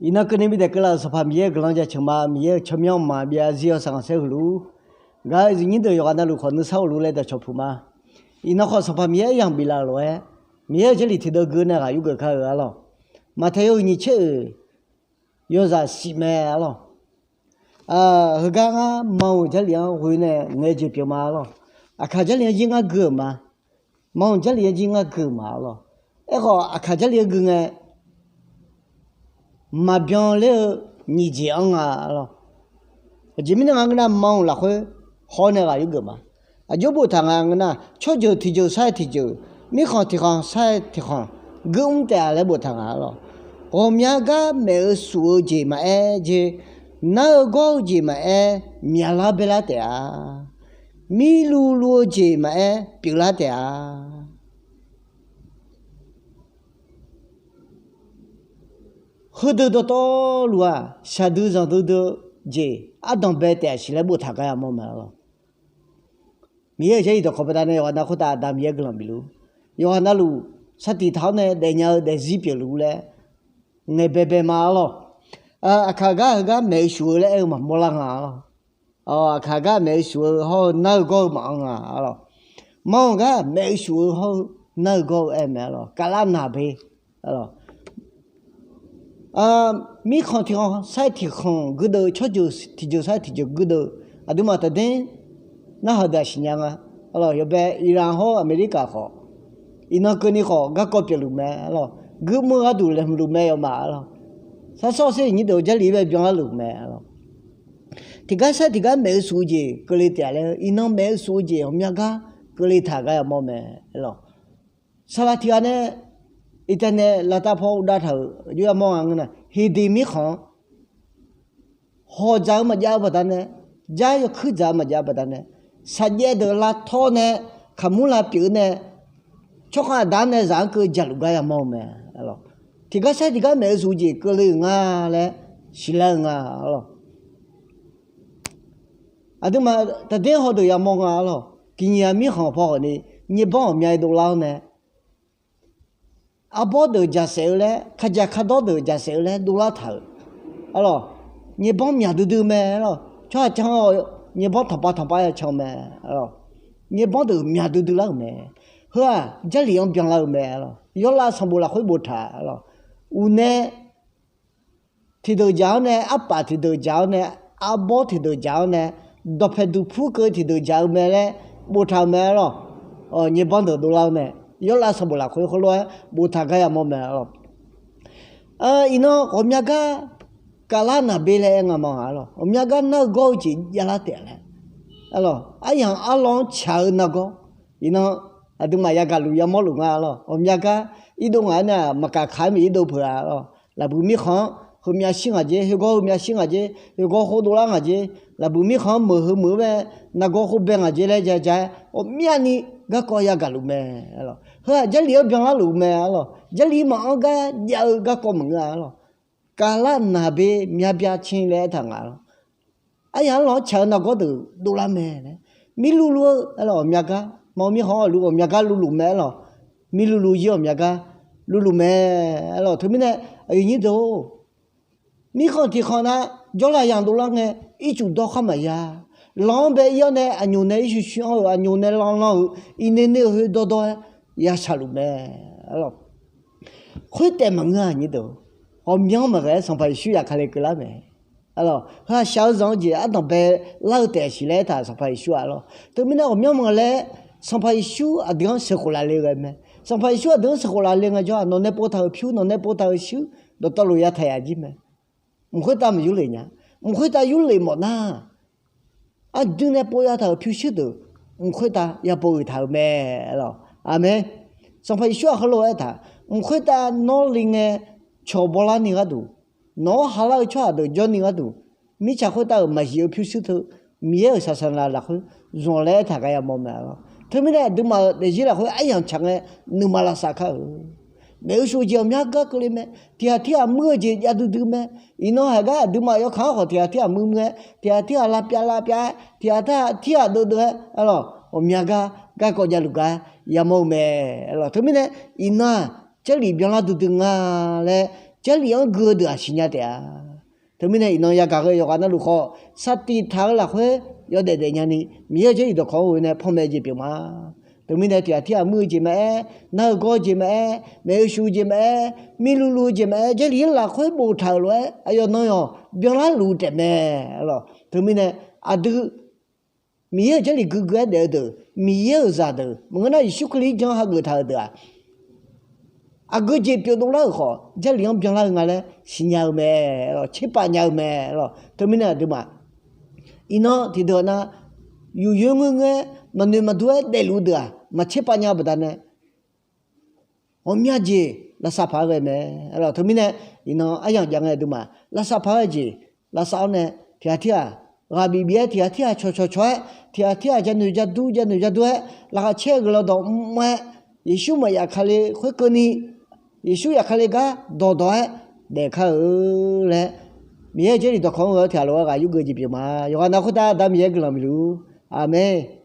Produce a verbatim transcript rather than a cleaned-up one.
Iqnan keuvni bi daef keuvlar-euq Sanqpaq Miqyaer-euq guiqlanq jaceuq ma. Miqyaer-euq tsawrmyanr maqbyav zir-awr saqganq saer huiq luf-ur. Gaq-eu zifnyir deuq yawqghaq navluf khawf nuisar ghofluf laer dawqcawq puq ma. Iqnan khawf Sanqpaq Miqyaer aryamq biflaf-euq lof-aer, Miqyaer-euq Jarlif tiqdeuv geu nae ghaq yurgeuf kar-eu arlawr. Maqtaeq yawhuiq nyiq tser-euq yawzaq shif mae arlawr. Heugar ngar ma-euq Jarlif-anr ghoe nae ngaeq-eu jeq pyeuf ma arlawr. Aqkaq Jarlif-anr jir ngar gui-euq ma. Ma-euq Jarlif-anr jir ngar gui-euq ma arlawr. Aerkhawf Aqkaq Jarlif-anr gui ngae, maqbyan ler-eu nyiq jeq-anr nga arlawr. Aqjeq mirnae nga ngeur nar, ma-euq lafkhoer haw nae ghaq yurgeuf ma. Aqjox boftaq nga ngeur nar, tsawrjeuq tiqjeuq sar-aer tiqjeuq, mirkhanq tiqkhanq sar-aer tiqkhanq, guirmr taef-a laer boftaq nga arlawr. Ghawqmya gar maef-eu shuf-eu jeq maqaer jeq, nar-eu gawr-eu jeq maqaer, myaqlar baelar taef-a. Mirluv luv-eu jeq maqaer, pyeuflar taef-a. Heudeuq dawqtawvluf-aq, shaqdui zanqdui dui-eu jeq ardanq bae taef-a siq laer boftaq gar yamawr mae arlawr. Miqyaer-euq Jarlif dawqkawq baqdanae yawqghaq nav khoertav Aqda Miqyaer guiqlanq bifluf-ur. Yawqghaq navluf sar tiq taq-awr nae daefnya-eu daefzir pyeufluf-ur laer ngaeq baebae ma arlawr. Aqkaq gar heugar maef-eu shuf-eu laer aer-eu maqmawr lar nga arlawr. Aqkaq gar maef-eu shuf-eu hawr-eu nar-eu gawr-eu maqanr nga arlawr. Ma-euq gar maef-eu shuf-eu hawr-eu nar-eu gawr-eu aer mae arlawr. Kavlar naq be arlawr. Mirkhanq tiqkhanq sar-aer tiqkhanq guirdeuv, tsawrjeuq tiqjeuq sar-aer tiqjeuq guirdeuv, aqduimaf taqder narhaq deuq-aq siqnya nga. Arlawr, yawbae Iran hawr America khawf, iqnan keuvni khawf garkawv pyeufluf mae arlawr. Guirmr-eu gharduq laeqhmq luf mae yawmaf arlawr. Sarsawr ser iqnyir deuq-eu Jarlif bae byanlar luf mae arlawr. Tiqgar sar tiqgar maef-eu shuf-eu jeq keuvle taef-a laer, iqnan maef-eu shuf-eu jeq ghawqmya gar keuvle taq gar yamawr mae arlawr. Saqlaq tiq ghaq nae, iqtaeq nae laftav paw uvdav taq-euq aqjox yamawr nga ngeur nar, heqdeq mirkhanq-anr hawq dzaq-eu maqjav-eu baqdanae, jar yawkuir dzaq-eu maqjav-eu baqdanae, saqjaev deuq lavtawr nae, kaqmur lavpyeuf-eu nae, tsawrkhav aqda nae zaq-anr keuv jaqluf gar yamawr-eu mae. Tiqgar sar tiqgar maef-eu shuf-eu jeq keuvle-euq nga laer siqlar-eu nga arlawr. Aqduimaf taqder hawdeuq yamawr nga arlawr. Tiqnyiq-aq mirkhanq paw khawfni, nyaerbawr ghawqmya-aer dovlar-awr nae, arbawr deuq jaqsaef-eu laer, kajaq kardawr deuq jaqsaef-eu laer dovlar taq-euq arlawr. Nyaerbawr myaq duidui mae arlawr. Tsawrhaq can-awr nyaerbawr tanqpav tanqpav ya can mae arlawr. Nyaerbawr deuq myaq duidui lar-euq mae. Heu-aq Jarlif-anr byanlar-eu mae arlawr. Yawrlav sanqbof lafkhoer boftaq arlawr. Uqnae tiqdeuq jaq-awr nae, arpaf tiqdeuq jaq-awr nae, arbawr tiqdeuq jaq-awr nae, dawqpaeq duqpur keuv tiqdeuq jaq-eu mae laer boftaq-eu mae arlawr. Nyaerbawr deuq dovlar-awr nae, yawrlav sanqbof lafkhoer heulof-aer boftaq gar yamawr mae arlawr. Iqnan ghawqmya gar kavlar naqbe laer aer nga ma arlawr. Ghawqmya gar nar-eu gawr-eu jeq javlar taef laer arlawr. Aryamq arlawr-anr tsaq-eu nargawr, iqnan aqduimaf yagaq luf yamawr luf nga arlawr. Ghawqmya gar irdov ngaq-anr nae maqkaq kaq-aer miq irdov peuq-a arlawr. Laqbuiq mirkhanq-anr heumyav shir ngaq jer, khoergawr heumyav shir ngaq jer, khoergawr khoer dovlar ngaq jer, laqbuiq mirkhanq-anr meuq heu meuq-eu mae, nargawr khoer bae ngaq jer laer ja ja-aer ghawqmyani garkawv yagaq luf mae arlawr. Heu-aq Jarlif-anr byanlar luf mae arlawr. Jarlif maqanr gar jav-eu garkawv maqngeur-a arlawr. Kavlar naqbe myavbyav cin laer aertaq nga arlawr. Aryamq arlawr-anr tsaq-eu nargawr deuq dovlar mae laer. Mirluv luv-eu arlawr ghawqmya gar, ma-eu mirkhanq-anr aqluf ghawqmya gar luvluf mae arlawr. Mirluv luv-ir ghawqmya gar luvluf mae arlawr. Teumirnae aqyuif nyir deuq-or, mirkhanq tiqkhanq nav jawrlav yamq dovlar ngae, ircuf dawr khar maqya. Lanq-anr bae ir-awr nae aqnyoq nae irshuir shuir-anr-euq aqnyoq nae lanq lanq-euq iqnae nae-euq khoer dawrdawr-aer yashaq luf mae arlawr. Khoertaef maqngeur-a nyir deuq, ghawqmyanr maqghae-aer Sanqpaq Yeqsur zafkale keuvlar mae. Arlawr, heu-aq shaq-eu zanq-eu jeq ardanqbae lar-eu taef siq laer aertaq Sanqpaq Yeqsur-a arlawr. Teumirnae ghawqmyanr maqghae laer Sanqpaq Yeqsur aqdui-anr sheuqkhof laf le ghae mae. Sanqpaq Yeqsur aqdui-anr sheuqkhof laf le ngaejawr-aq, nawq nae pov taq-euq pyur, nawq nae pov taq-euq shuir, dawqtawvluf ya taq yaf jir mae. Mq khoertav maqyurlef nya. Mq khoertav yurlef mawf nar, aqdui nae pov ya taq-euq pyurshuir deuq, mq khoertav ya pov ghae taq-euq mae arlawr. Aqmeq. Sanqpaq Yeqsur-aq heulof-aer aertaq, mq khoertav nawr le ngae cawq bawlar ni gharduq, nawq-anr halar-eu tsawrhaq deuq jawr ni gharduq, mirtsaq khoertav-euq maqzif-eu pyurshuir teu, Miqyaer-euq saqsaqlaq lafkhoer zmq laer aertaq gar yamawr mae arlawr. Teumirnae aqduimaf-euq daefzir lafkhoer aryamq tsaq ngae nuima lavsav kar-euq. Maef-eu shuf-eu jeq ghawqmya gar keuvle mae. Tiqghaq tirghaq muir-eu jeq jav duidui mae. Iqnan haiq gar aqduimaf yawkaq-anr khawf tiqghaq tirghaq muir muir-aer, tiqghaq tirghaq lavpyav lavpyav-aer, tiqghaq tirghaq deuv deuv-aer arlawr, ghawqmya gar garkawv javluf gar yamawr-eu mae arlawr. Teumirnae iqnan-aq Jarlif byanlar duidui nga laer Jarlif-anr gui-eu deuq-aq siqnya taef-a. Teumirnae iqnan yagaq ghae yawqghaq navluf khawf, saqtiq taq-eu lafkhoer yawdaef daefnya ni, Miqyaer-euq Jarlif dawqkawq-anr ghoe nae panmaeq jeq pyeuf ma. Teumirnae tiqghaq tirghaq muir-eu jeq maqaer, nar-eu gawr-eu jeq maqaer, maeq-eu shuf-eu jeq maqaer, mirluvluv-eu jeq maqaer, Jarlif-anr lafkhoer boftaq-euq lof-aer aqyawf nan yawq byanlar luf taefmae. Alawq, teumirnae aqdui Miqyaer-euq Jarlif guigui-aer daef-eu deuq, Miqyaer-euq zaqdeuq maqngeur nar, Yeqsur Kali-anr jan hageuf taq-euq deuq-aq, aqgeu jeq pyeuf dovlar-euq khawf, Jarlif-anr byanlar-eu nga laer siqnya-eu mae. Tserpav nya-eu mae. Teumirnae aqduimaf iqnan tiqdeuq nar, yufyoer ngoerngoer-aer maqnoeq maqdur-aer daefluf-eu deuq-aq, maqtserpav nya-eu baqdanae ghawqmya jeq lavsav paq-aer ghae mae. Alawq, teumirnae iqnan aryamq jav ngae aqduimaf lavsav paq-aer jeq lavsav-awr nae, tiqghaq tirghaq ghaq bif bif-aer, tiqghaq tirghaq cawqcawq cawq-aer, tiqghaq tirghaq janoeq jadur janoeq jadur-aer, laqkhaq caer-eu guiqlanq dawq mr-aer, Yeqsur maqyaf kale khoerkeuvni, Yeqsur yaf kale gar dawqdawq-aer daef kar-eu laer, Miqyaer-euq Jarlif dawqkawq-anr ghoe-awr tiqghaq lof-aer ghaq yurgeuf jeq pyeuf ma. Yawqghaq nav khoertav Aqda Miqyaer guiqlanq bifluf-ur. Aqmeq.